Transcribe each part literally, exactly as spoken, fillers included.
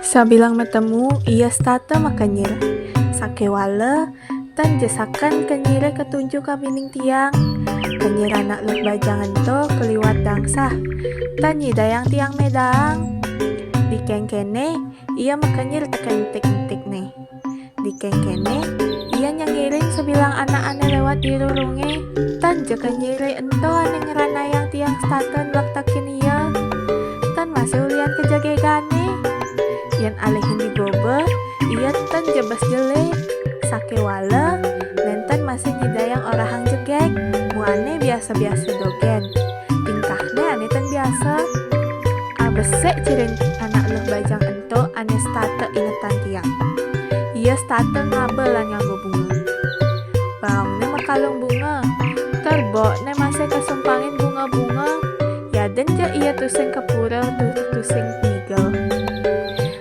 Sabilang matemu, ia setata makenyir. Sakéwala, tan ja saken kenyiré katunju ka bining tiang. Kenyir anak luh bajang ento kaliwat dangsah. Tan nyidayang tiang médaang. Dikéngkéné, ia makenyir tekén entik-entikné. Dikéngkéné, ia nyengirin sabilang anak ané léwat di rurungé. Tan ja kenyiré ento ané ngranayang tiang setata nlektekin ia. Tan masih ulian kajegégané. Yén alihin digoba, ia tan ja bes jelé. Sakéwala, nénten masih nyidayang orahang jegég, muané biasa-biasa dogén. Tingkahné ané tan biasa. Abesik cirin anak luh bajang ento ané setata inetan tiang. Ia setata ngaba lan nganggo bunga. Baongné makalung bunga, tur bokné masih kasumpangin bunga-bunga, yadin ja ia tusing ka pura tu-, tusing ngigel.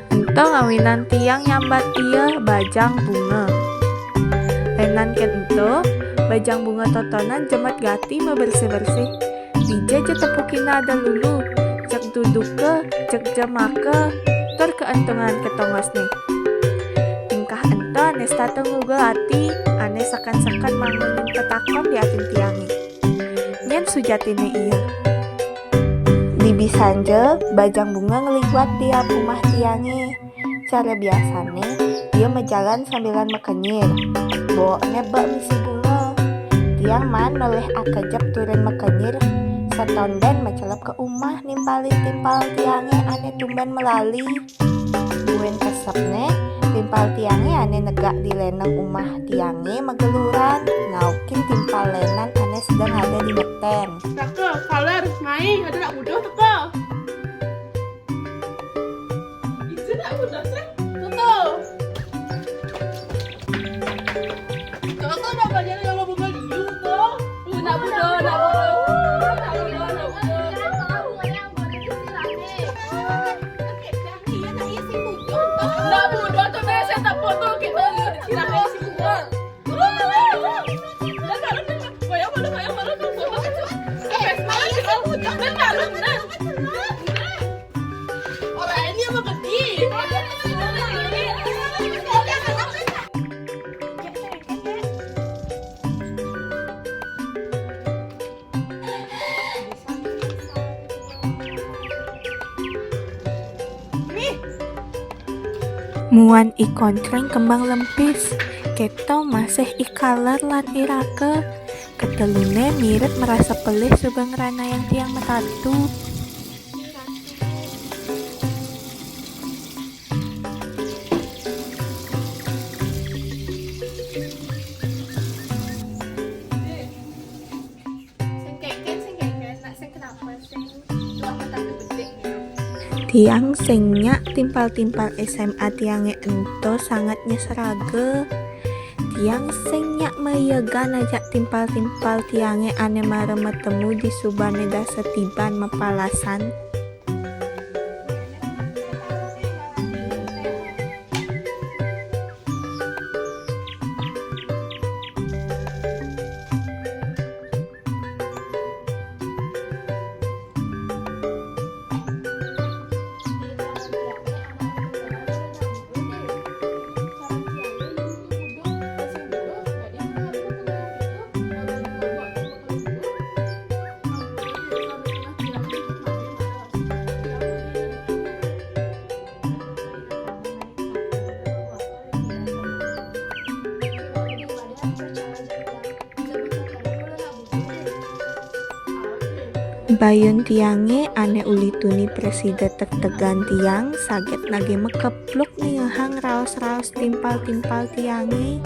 Ento ngawinan tiang nyambat ia bajang bunga. Lénan kén ento, bajang bunga totonan jemet gati mabersih-bersih. Dija ja tepukina ada lulu, jeg duduka, jeg jemaka, tur kaentungan ka tongosné. Tingkah ento ané setata ngugel ati, ané seken-seken manggon patakon di atin tiangé. Nyén sujatiné ia. Dibisan ja, bajang bunga ngliwat di umah tiangé. Cara biasané, ia majalan sambilan makenyir. Bokné bek misi bunga. Tiang maan melih akejep turin makenyir, satondén macelep ka umah nimpalin timpal tiangé ané tumbén malali. Buin kesepné, timpal tiangé ané negak di lénang umah tiangé mageluran, ngaukin timpal lénan ané sedeng ada di ngetén. Teka, kaler, mai, ada nak buduh, teka. Itu nak buduh, sih. Tuh, tuh. Tuh, tuh, nak belajar sama bunga liu, tuh. Tuh, nak buduh, nak buduh. Nak buduh, nak buduh. Nak buduh, tuh, saya tepuk, tuh, kita lihat sirahnya si bunga. Muan I Koncreng kembang lempis, kéto masih I Kaler lan I Raka. Keteluné mirip marasa pelih suba ngranayang tiang matatu. Tiang sing nyak timpal-timpal S M A tiangé ento sanget nyesraga. Tiang sing nyak maiegan ajak timpal-timpal tiangé ané mara matemu di subané dasa tiban mapalasan. Bayun tiangé ané uli tuni prasida tegtegan tiang, saget nagih makepluk ningehang raos-raos timpal-timpal tiangé.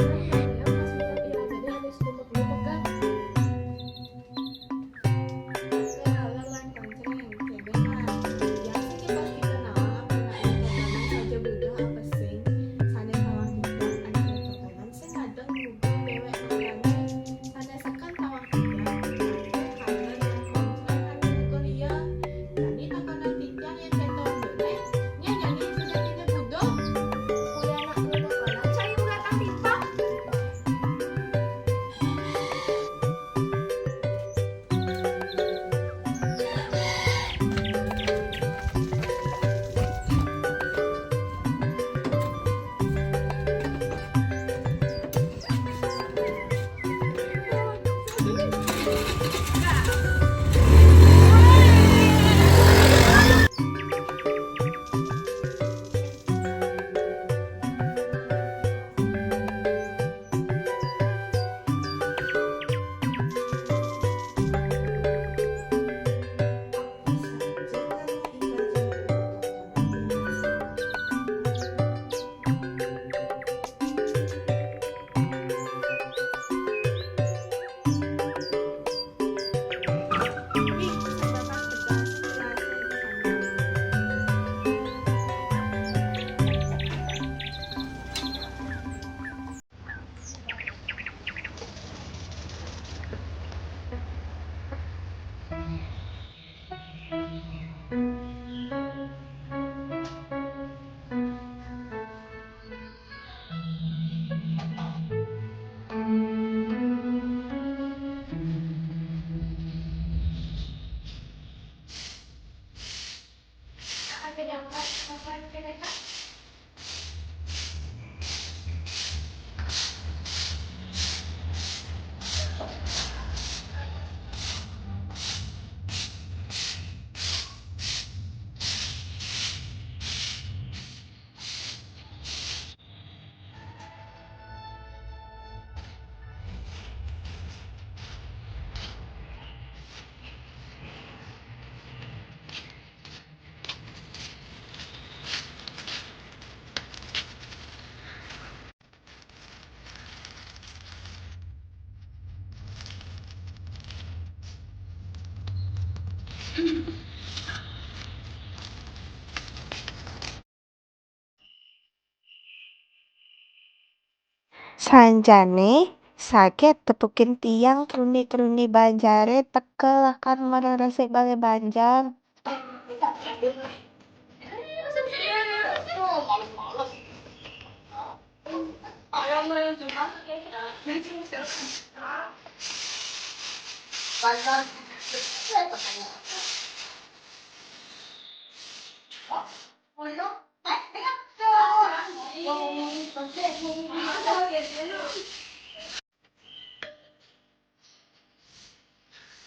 Sanjane saget tepukin tiang truni-truni banjare teka lakar mareresi bale banjar.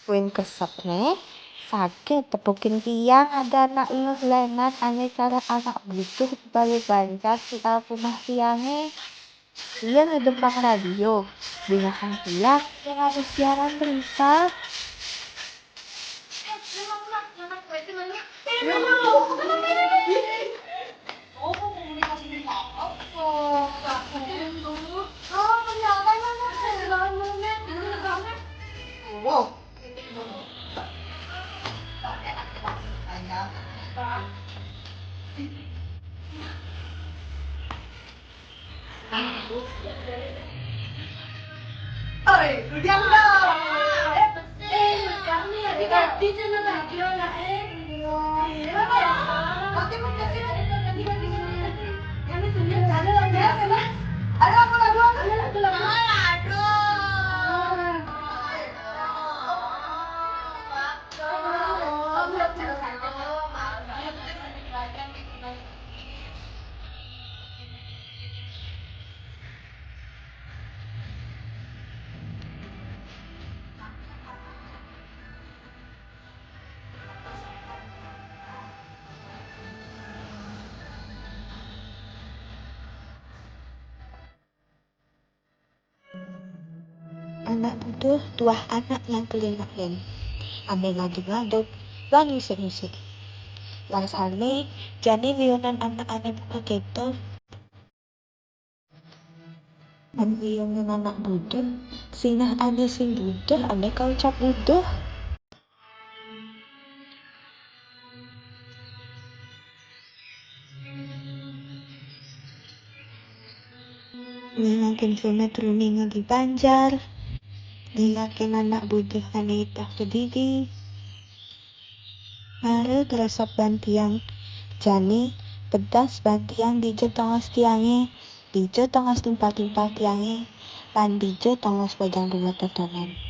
Buin kesepne, saget tepukin tiang ada anak luh lenan ane cara anak buduh bale banjar sial punah tiange. Ia ngedempang radio, dingehang tiang sing adu siaran berita. Anak buduh tuah anak nyang kelingahin. Ane ngadeg-ngadeg, lan ngisik-ngisik. Rasane jani liunan anak ane buka keto. Ane liunan anak buduh, sinah ane sing buduh, ane kaucap buduh. Ngingakin sunat runi ngegi banjar, ngingakin anak buduh ane itah kedidi. Mara gresep ban tiang, jani pedas ban tiang dija tongos tiange, dija tongos timpal-timpal tiange, lan dija tongos bojang bunga totonan.